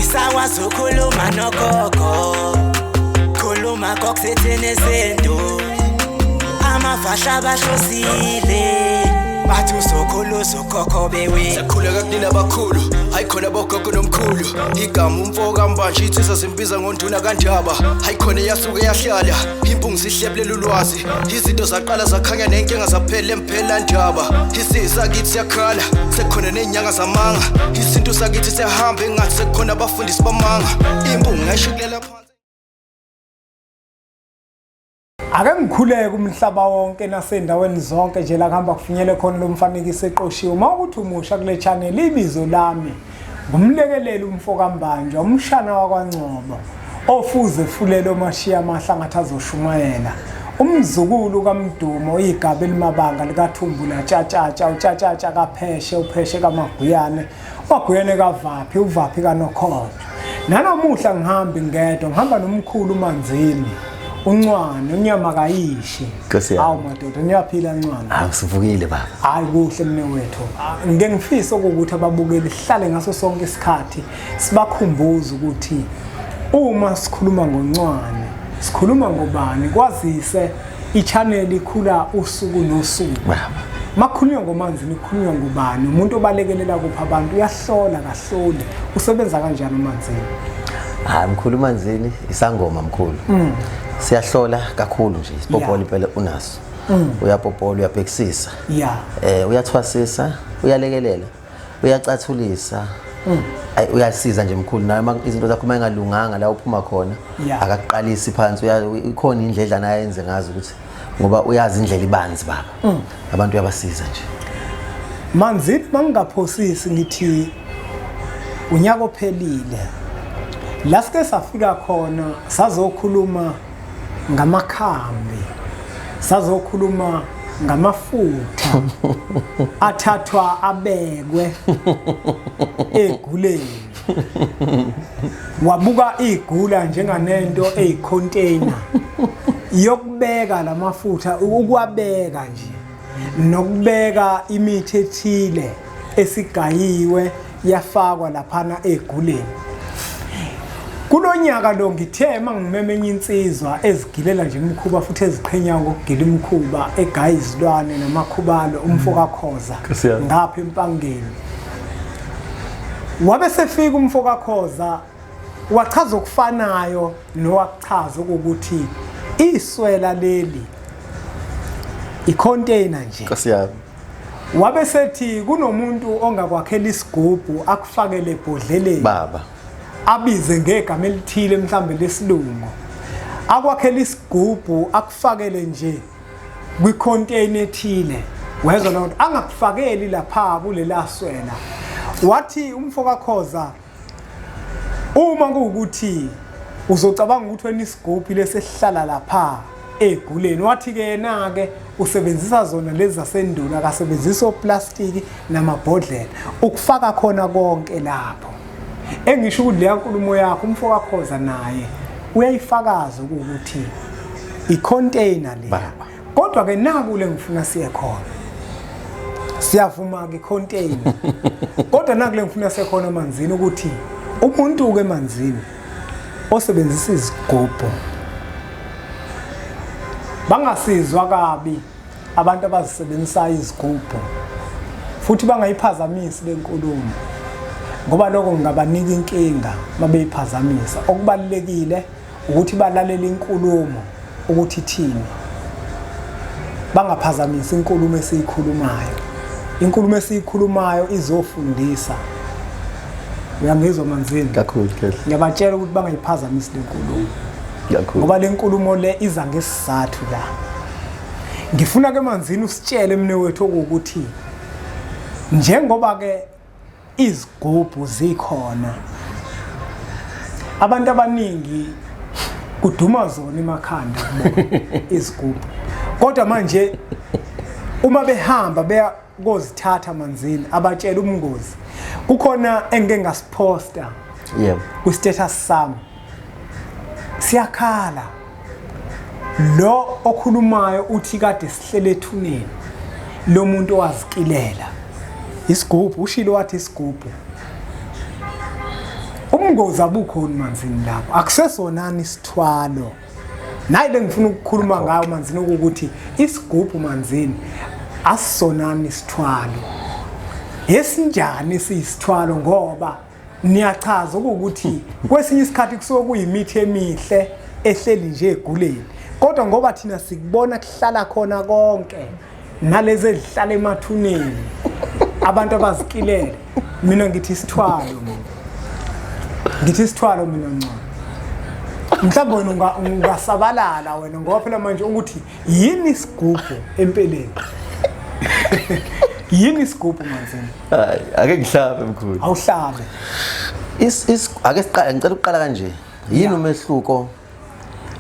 Angisakwazi ukukhuluma nogogo, khuluma kokusethene sento. Amafahla bahlosile, bathi usokhulu usokhokho bewe. Sakhuleka kunina abakhulu, hayi khona bogogo nomkhulu. Igama umfo kaMbanje insizwa zimbiza ngonduna kaNdaba. Hayi khona yasuke yahlala, impungu zihlebulela ulwazi. Izinto zaqala zakhanya nenkinga zaphela emphela ndaba. Isizwe sakithi siyakhala, sekukhona nezinyanga zamanga. Isintu sakithi siyahamba engathi sekukhona abafundisi bamanga. Impungu ngayishikulela phansi. Ake ngikhuleke umhlaba wonke nasendaweni zonke nje la kuhamba kufinyele khona lo mfanekiso eqoshiwe. Uma ukuthi umusha kule channel, ibizo lami ngumlekeleli umfo kaMbanjwa, umshana wakwaNgcobo, ofuze fulele omashiya amahla ngathi azoshumayela. Umzukulu kaMdumo, igaba elimabanga likaThumbu latshatshatsha, utshatshatsha kaPheshe, uPheshe kaMaguyane, uMaguyane kaVaphi, uVaphi kaNokhotho. Nanamuhla ngihambi ngedwa, ngihamba nomkhulu uManzini, uNcwane, unyama kayishi. Nkosi yami. Hawu madoda, niyaphila Ncwane? Hawu sivukile baba. Hayi kuhle mne wethu. Ngike ngifise ukuthi ababukeli sihlale ngaso sonke isikhathi sibakhumbuze ukuthi uma sikhuluma ngoNcwane sikhuluma ngobani, kwazise i-channel ikhula usuku nosuku. Baba. Makhulunywa ngoManzini kukhulunywa ngobani, umuntu obalekelela kuphi abantu, uyahlola kahloli, usebenza kanjani uManzini? Hayi mkhulu uManzini isangoma mkhulu. Siyahlola kakhulu nje, isipopolo impela unaso. Uyapopola, uyabhekisisa. Uyathwasisa, uyalekelela, uyacathulisa. Ayi uyasiza nje mkhulu nawe uma izinto zakho uma engalunganga la uphuma khona akakuqalisi phansi, ikhona indledlana ayenze ngazo ukuthi ngoba uyazi indlela ibanzi baba. Abantu uyabasiza nje. Manzini, mangingaphosisi ngithi unyaka ophelile la sike safika khona sazokhuluma ngamakhambi, sazokhuluma ngamafutha athathwa abekwe eguleni. Wabuka igula njenganento eyicontainer yokubeka lamafutha, ukuwabeka nje nokubeka imithi ethile esigayiwe yafakwa laphana eguleni. Kulonyaka lo ngithe mangimeme enye insizwa ezigilela nje imikhuba futhi eziqhenya ngokugila imikhuba egaya izilwane namakhubalo, umfo kaKhoza Nkosi yami. ngapha eMpangeni. Wabe sefika umfo kaKhoza wachaza okufanayo nowakuchaza ukuthi iswela leli icontainer nje. Nkosi yami. Wabe sethi kunomuntu ongakwakhela isigubhu akufakele ebhodleleni. Baba. Abize ngegama elithile mhlambe lesilungu. Akwakhela isigubhu akufakele nje kwicontainer ethile. Wezwa loo nto, angakufakeli lapha kulela swela. Wathi umfo kaKhoza uma kuwukuthi uzocabanga ukuthi wena isigubhu lesihlala lapha eguleni, wathi ke yena ke usebenzisa zona lezi zasendulo, akasebenzisa oplastiki namabhodlela ukufaka khona konke lapho. Engisho ukuthi leya nkulumo yakho umfo kaKhoza naye uyayifakaza ukuthi icontainer le. Baba. Kodwa ke naku le ngifuna siye khona. Siyavuma ke icontainer. Kodwa naku le ngifuna siye khona Manzini ukuthi umuntu ke Manzini osebenzisa izigubhu bangasizwa kabi abantu abazisebenzisayo izigubhu futhi bangayiphazamisi lenkulumo ngoba lokho kungabanika inkinga mabeyiphazamisa. Okubalulekile ukuthi balalele inkulumo ukuthi ithini, bangaphazamisi inkulumo esiyikhulumayo. Inkulumo esiyikhulumayo izofundisa. Uyangizwa Manzini? Kakhulu Khehla. Ngiyabatshela ukuthi bangayiphazamisi lenkulumo. Kakhulu. Ngoba lenkulumo le iza ngesizathu la. Ngifuna ke Manzini usitshele mne wethu ukuthi njengoba ke izigubhu zikhona, abantu abaningi kuduma zona emakhanda kubona izigubhu, kodwa manje uma behamba beya kozithatha Manzini abatshela umngozi. Kukhona engike ngasiposta ku status sami, siyakhala lo okhulumayo uthi kade sihlele ethuneni lo muntu owazikilela isigubhu, ushilo wathi isigubhu. Ubungozi abukhona Manzini lapho. Akusesonani isithwalo. Nayi le ngifuna ukukhuluma ngayo Manzini ukuthi isigubhu Manzini asisonani isithwalo. Esinjani siyisithwalo ngoba niyachaza ukuthi kwesinye isikhathi kusuke kuyimithi emihle ehleli nje eguleni kodwa ngoba thina sikubona kuhlala khona konke nalezi ezihlala emathuneni abantu abazikilele mina ngithi isithwalo mina ngithi isithwalo mina ngcono mhlawumbe wena ungasabalala wena ngoba phela manje ukuthi yini isigubhu empeleni yini isigubhu manzini hayi ake ngihlabe mkhulu awuhlabe is is ake siqale ngicela ukuqala kanje yini umehluko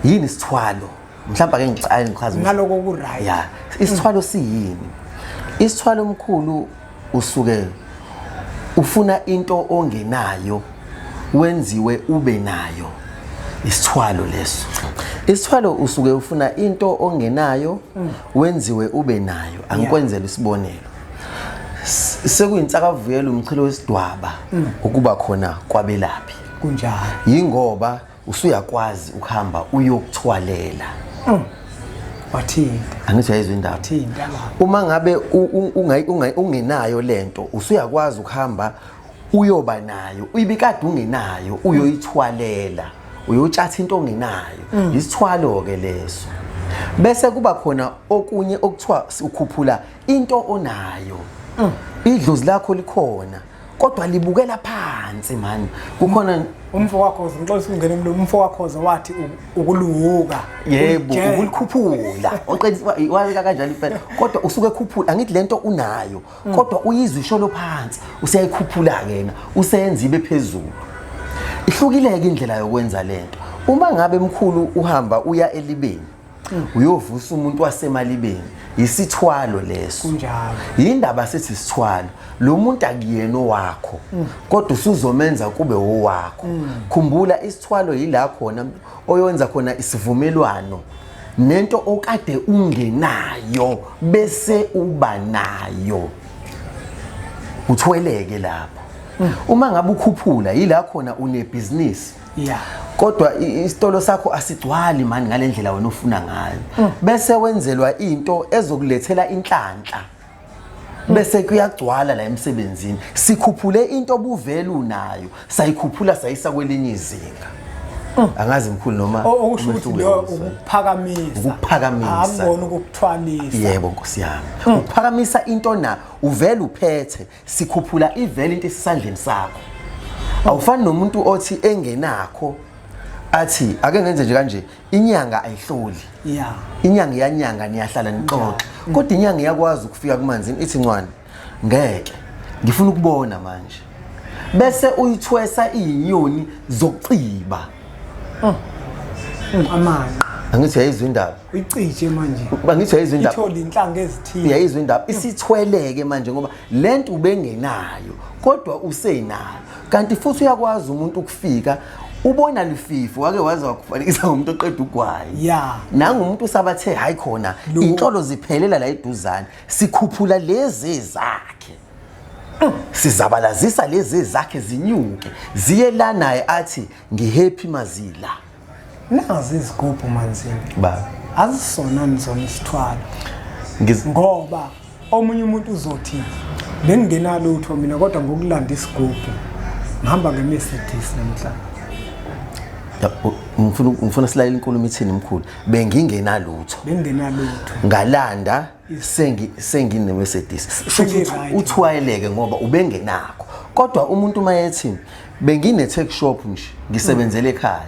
yini isithwalo mhlawumbe ake ngiqale ngichaze ngaloko ku right ya isithwalo siyini isithwalo omkhulu usuke ufuna into ongenayo wenziwe ube nayo isithwalo leso isithwalo usuke ufuna into ongenayo wenziwe ube nayo angikwenzela isibonelo sekuyinsakavuyela umchilo wesidwaba ukuba khona kwabelaphi kunjalo yingoba usuyakwazi ukuhamba uyokuthwalela Wathinta. Angithi uyayizwa indaba. Wathinta la. Uma ngabe ungenayo lento usuyakwazi ukuhamba uyoba nayo uyibikade ungenayo uyoyithwalela uyotshatha into ongenayo isithwalo ke leso bese kuba khona okunye okuthiwa ukhuphula into onayo idlozi lakho likhona kodwa libukela phansi mani kukhona umfo wakho ngixolisa ukungena emlomeni umfo wakho wathi ukuluhuka yebo ukulikhuphula oqedisa wabeka kanjalo impela kodwa usuke ekhuphula angithi lento unayo kodwa uyizwa isholo phansi useyayikhuphula kena useyenza ibe phezulu ihlukileke indlela yokwenza lento uma ngabe mkhulu uhamba uya elibeni uyovusa umuntu wasemalibeni isithwalo leso kunjalo yindaba sithi isithwalo lo muntu akuyena owakho kodwa usuzomenza kube owakho khumbula isithwalo yila khona oyenza khona isivumelwano nento okade ungenayo bese uba nayo uthweleke lapho uma ngabe ukhuphula yila khona unebhizinisi yeah kodwa isitolo sakho asigcwali mani ngalendlela wena ofuna ngayo bese wenzelwa into ezokulethela inhlanhla bese kuyagcwala la emsebenzini sikhuphule into obuvele unayo sayikhuphula sayisa kwelinye izinga angazi mkhulu noma okusho ukuthi lo ukuphakamisa ukuphakamisa akubona ukukuthwalisa yebo nkosi yami ukuphakamisa into na uvele uphethe sikhuphula ivele into esisandleni sakho awufani nomuntu othi engenakho athi ake ngenze nje kanje inyanga ayihloli yeah inyanga iyanyanga niyahlala nixoxe kodwa inyanga iyakwazi ukufika kumanzini ithi ncwane ngeke ngifuna ukubona manje bese uyithwesa izinyoni zokuciba amanqe angithi uyayizwa indaba uyicije manje angithi uyayizwa indaba ithole inhlanga ezithile uyayizwa indaba isithweleke manje ngoba lento ubengenayo kodwa usenayo kanti futhi uyakwazi umuntu ukufika ubona lififi wake waze wakufanekisa ngomuntu oqeda ugwayi Yeah. nangumuntu usabathe hayi khona inhlolo ziphelela la eduzane sikhuphula lezi zakhe sizabalazisa lezi zakhe zinyuke ziye la naye athi ngihappy mazila nazi izigubhu manzini baba azisona nizona isithwalo ngoba omunye umuntu uzothi bengingenalutho mina kodwa ngokulanda isigubhu ngihamba nge-Mercedes namhlanje ngifuna ngifuna silalele inkulumo ithini mkhulu bengingenalutho bengingenalutho ngalanda sengi sengine Mercedes uthwayeleke ngoba ubengenakho kodwa umuntu mayethi bengine tech shop nje ngisebenzele ekhaya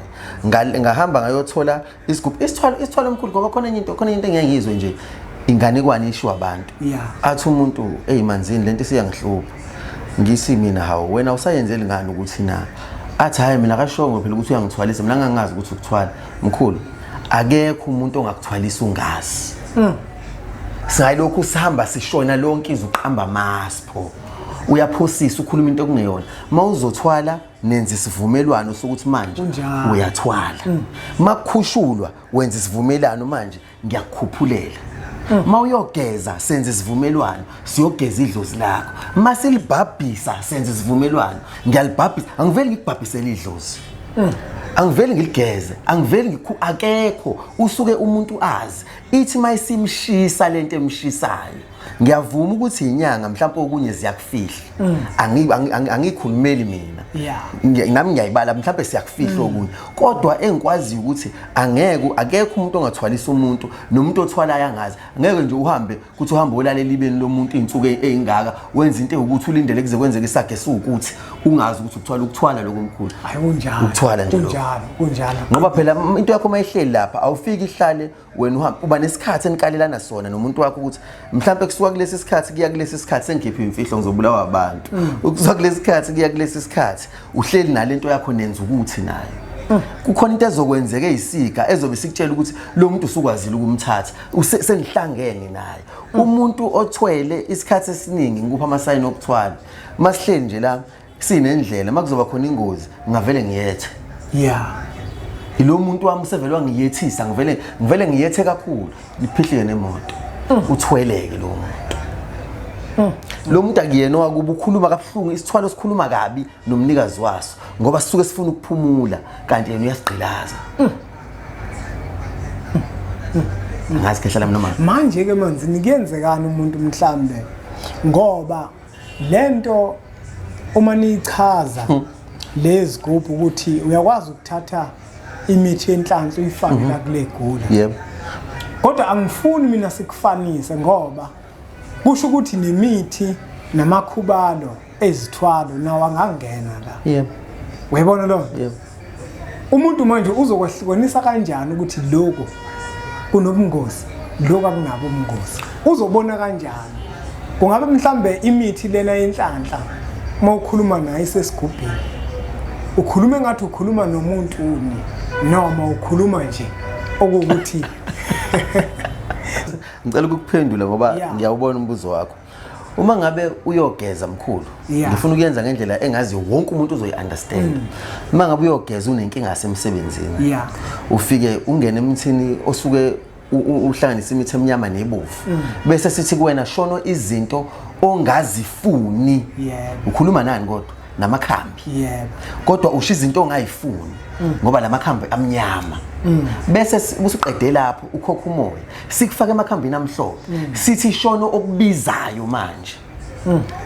ngahamba ngayothola isigubhu isithwalo isithwalo omkhulu ngoba khona enye into khona into engeke ngizwe nje inganekwane ishiwa abantu athi umuntu hey manzini lento isiyangihlupha ngisi mina hawu wena usayenzeli ngani ukuthi na athi hayi mina kashongo phela ukuthi uyangithwalisa mina ngangazi ukuthi ukuthwala mkhulu akekho umuntu ongakuthwalisa ungazi singayilokhu sihamba sishona lonke izwe uqamba amasipho uyaphosisa ukhuluma into okungeyona mawuzothwala nenza isivumelwano sokuthi manje uyathwala makukhushulwa wenza isivumelwano manje ngiyakukhuphulela Uma uyogeza senze isivumelwano, siyogeza idlozi lakho. Uma silibhabhisa senze isivumelwano, ngiyalibhabhisa, angiveli ngikubhabhisele idlozi. Angiveli ngiligeze, angiveli akekho usuke umuntu azi. Ithi mayisimshisa lento emshisayo. Ngiyavuma ukuthi inyanga mhlawumbe okunye ziyakufihla. Angikhulumeli mina. Nami ngiyayibala mhlawumbe siyakufihla okunye. Kodwa engikwaziyo ukuthi angeke akekho umuntu ongathwalisa umuntu nomuntu othwalayo angazi. Ngeke nje uhambe kuthi uhambe olale elibeni lomuntu izinsuku ezingaka wenza into ukuthi ulindele kuze kwenzeke isakhe siwukuthi ungazi ukuthi ukuthwala ukuthwala lokho mkhulu. Hayi kunjalo. Ukuthwala nje lokho. Kunjalo, kunjalo. Ngoba phela into yakho mayihleli lapha awufiki ihlale wena uhamba uba nesikhathi enikalelana sona nomuntu wakho ukuthi mhlawumbe kusuka kulesi sikhathi kuya kulesi sikhathi sengikhipha imfihlo ngizobulawa abantu. Ukusuka kulesi sikhathi kuya kulesi sikhathi uhleli nalento yakho nenza ukuthi nayo. Kukhona into ezokwenzeka eyisika ezobe sikutshela ukuthi lo muntu usukwazile ukumthatha senihlangene naye. Umuntu othwele isikhathi esiningi ngikupha amasayini okuthwala. Masihleli nje la sinendlela makuzoba khona ingozi ngavele ngiyethe. Yeah. Ilo muntu wami usevele wangiyethisa ngivele ngiyethe kakhulu liphihlike nemoto. Uthweleke lo muntu. Lo muntu akuyena owakuba ukhuluma kabuhlungu isithwalo sikhuluma kabi nomnikazi waso ngoba sisuke sifuna ukuphumula kanti yena uyasigqilaza. Angazi khehla lami noma manje ke Manzini kuyenzekani umuntu mhlambe ngoba lento uma nichaza lezi gubhu ukuthi uyakwazi ukuthatha imithi yenhlanhla uyifake la kule gula. Yebo. Kodwa angifuni mina sikufanise ngoba kusho ukuthi nemithi namakhubalo ezithwalo nawo angangena la. Yebo. Uyabona lo? Yebo. Umuntu manje uzokwahlukanisa kanjani ukuthi lokho kunobungozi, lokho akunabo ubungozi? Uzobona kanjani? Kungabe mhlambe imithi lena yenhlanhla uma ukhuluma naye sesigubhini ukhuluma engathi ukhuluma nomuntu uni noma ukhuluma nje okuwukuthi Ngicela ukukuphendula ngoba ngiyawubona umbuzo wakho. Uma ngabe uyogeza mkhulu, ngifuna ukuyenza ngendlela engazi wonke umuntu uzoyi-understand. Uma ngabe uyogeza unenkinga yasemsebenzini, ufike ungene emthini osuke uhlanganisa imithi emnyama nebovu, bese sithi kuwena shono izinto ongazifuni. Ukhuluma nani kodwa? Namakhambi. Kodwa usho izinto ongayifuni ngoba lamakhambi amnyama. Bese usuqede lapho ukhokha umoya, sikufake emakhambini amhlophe, sithi shono okubizayo manje.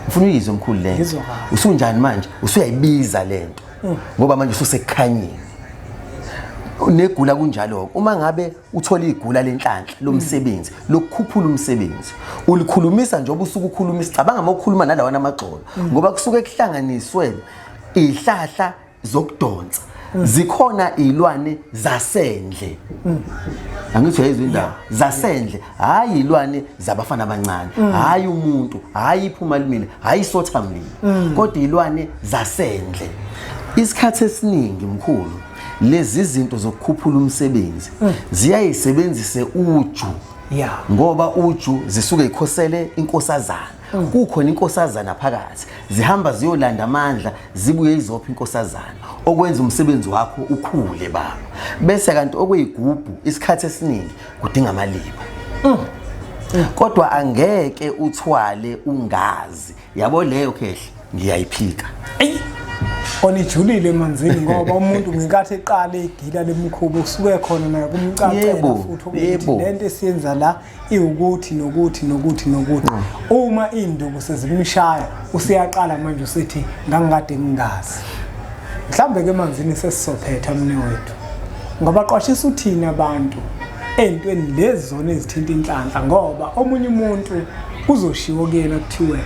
Ufuna uyizwe mkhulu lento. Usunjani manje? Usuyayibiza lento ngoba manje ususekukhanyeni. Negula kunjalo. Uma ngabe uthola igula lenhlanhla lomsebenzi lokukhuphula umsebenzi ulikhulumisa njengoba usuke ukhuluma isicabanga uma ukhuluma nalawana amagxolo ngoba kusuke kuhlanganiswe ihlahla zokudonsa zikhona ilwane zasendle. Angithi uyayizwa indaba zasendle, hayi ilwane zabafana abancane, hayi umuntu, hayi iphuma limile, hayi isotha mlilo, kodwa ilwane zasendle. Isikhathi esiningi mkhulu lezi zinto zokukhuphula umsebenzi ziyayisebenzise uju. Ngoba uju zisuke ikhosele inkosazana. Kukhona inkosazana phakathi, zihamba ziyolanda amandla zibuye izopha inkosazana okwenza umsebenzi wakho ukhule baba. Bese kanti okuyigubhu isikhathi esiningi kudinga amaliba. Kodwa angeke uthwale ungazi. Yabo leyo khehla ngiyayiphika. Ey, onijulile Manzini ngoba umuntu ngenkathi eqala igila lemkhuba usuke khona naye kumcacela futhi ukuthi lento esiyenza la iwukuthi nokuthi nokuthi nokuthi. Uma induku sezimshaya usiyaqala manje usithi ngangikade ngingazi. Mhlambe ke Manzini sesizophetha mne wethu. Ngoba qwashisa uthina abantu entweni lezi zona ezithinta inhlanhla ngoba omunye umuntu kuzoshiwo kuyena kuthiwe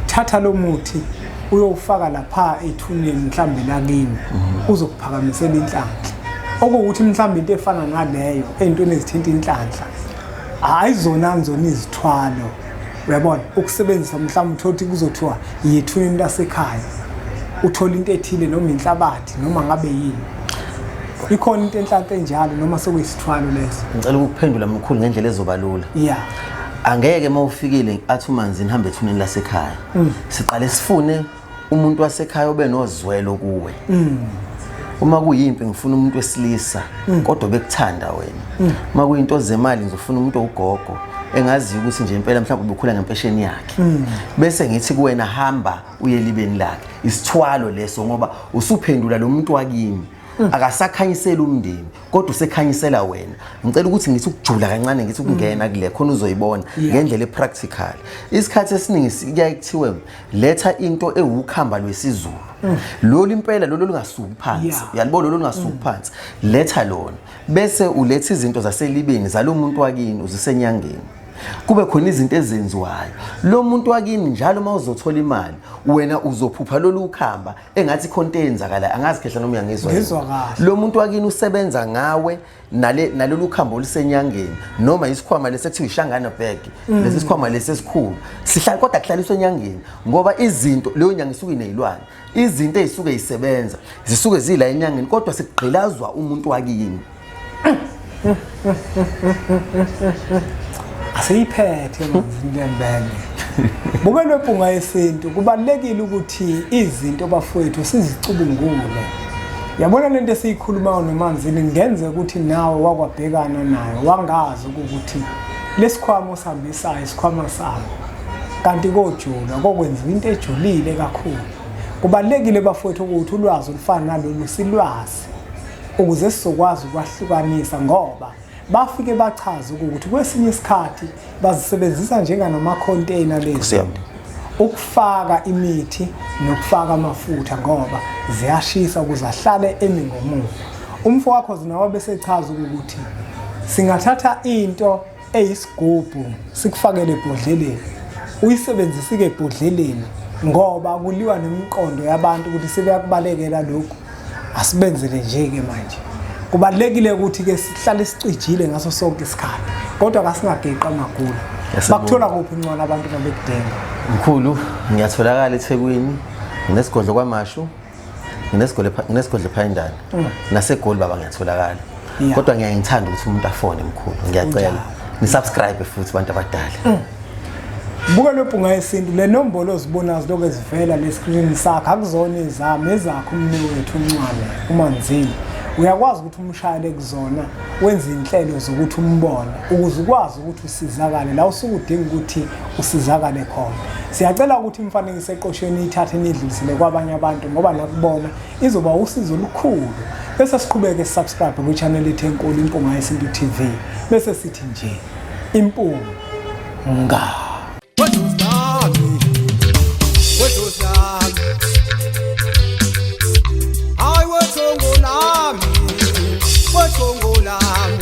thatha lo muthi uyowufaka lapha ethuneni mhlambe lakini uzokuphakamisela inhlanhla. Okuwukuthi mhlambe into efana naleyo entweni ezithinta inhlanhla hayi zona zona izithwalo. Uyabona ukusebenzisa mhlawumbe uthothi kuzothiwa yethuneni lasekhaya uthola into ethile noma inhlabathi noma ngabe yini. Ikhona into enhlanhla enjalo noma sekuyisithwalo leso? Ngicela ukuphendula mkhulu ngendlela ezobalula. Angeke mawufikile athi uManzini hambe ethuneni lasekhaya. Siqale sifune umuntu wasekhaya obe nozwelo kuwe. Uma kuyimpi ngifuna umuntu wesilisa kodwa bekuthanda wena. Uma kuyinto zemali ngizofuna umuntu ogogo engaziyo ukuthi nje impela mhlawumbe ubukhula ngempesheni yakhe. Bese ngithi kuwena hamba uye elibeni lakhe. Isithwalo leso ngoba usuphendula lo muntu wakini. Akasakhanyiseli umndeni kodwa usekhanyisela wena. Ngicela ukuthi ngithi ukujula kancane, ngithi ukungena kule khona uzoyibona ngendlela epractical. Isikhathi esiningi kuyaye kuthiwe letha into ewukhamba lwesiZulu. Lolu impela lolu lungasuki phansi. Uyalibona lolu lungasuki phansi. Letha lona bese uletha izinto zaselibeni zalomuntu wakini uzisenyangeni. Kube khona izinto ezenziwayo. Lo muntu wakini njalo uma uzothola imali wena uzophupha lolu khamba engathi khona into eyenzakalayo. Angazi khehla noma uyangizwa yini. Ngizwa kahle. Lo muntu wakini usebenza ngawe nalolu khambo olusenyangeni noma isikhwama lesi ekuthiwa ishangana bag, lesi sikhwama lesi esikhulu sihlala, kodwa kuhlaliswa enyangeni ngoba izinto leyo nyanga isuke inezilwane, izinto ezisuke zisebenza zisuke zila enyangeni, kodwa sikugqilazwa umuntu wakini. Asiyiphethe Manzini lembenge. Bukelwe Mpunga Yesintu, kubalekile ukuthi izinto bafowethu sizicubungule. Yabona lento esiyikhulumayo noManzini, ngenze ukuthi nawe wakwabhekana nayo wangazi ukuthi lesikhwama osambisayo isikhwama sami, kanti kojulwa kokwenziwa into ejulile kakhulu. Kubalekile bafowethu ukuthi ulwazi olufana nalolu silwazi ukuze sizokwazi ukwahlukanisa, ngoba bafike bachaze ukuthi kwesinye isikhathi bazisebenzisa njenganama-container lezi ukufaka imithi nokufaka amafutha, ngoba ziyashisa ukuze ahlale emi ngomumo. Umfo wakho zinawa bese echaza ukuthi singathatha into eyisigubhu sikufakele ebhodleleni, uyisebenzise-ke ebhodleleni, ngoba kuliwa nemiqondo yabantu ukuthi sebeyakubalekela lokhu, asibenzele nje-ke manje. Kubalulekile ukuthi-ke sihlale sicijile ngaso sonke isikhathi, kodwa kasingageqi amagula. Bakuthola kuphi ncwana abantu mabekudinga? Mkhulu, ngiyatholakala eThekwini, nginesigodlo kwaMashu, nginesigodlo ePhayindane, naseGoli baba ngiyatholakala. Kodwa ngiyaye ngithanda ukuthi umuntu afone mkhulu, ngiyacela ni-subscribe futhi bantu abadala. Buka Mpunga Yesintu, le nombolo ozibonayo zilokhu ezivela le screen sakho akuzona ezami, ezakho umne wethu uNcwane uManzini. Uyakwazi ukuthi umshayele kuzona, wenze inhlelo zokuthi umbone ukuze ukwazi ukuthi usizakale la usuke udinga ukuthi usizakale khona. Siyacela ukuthi imifanekiso eqoshweni ithathe nidlulisele kwabanye abantu, ngoba nakubona izoba usizo olukhulu. Bese siqhubeke subscribe kwi-channel ethu enkulu Impunga Yesintu TV, bese sithi nje impunga. Hayi wethongo lami, wethongo lami.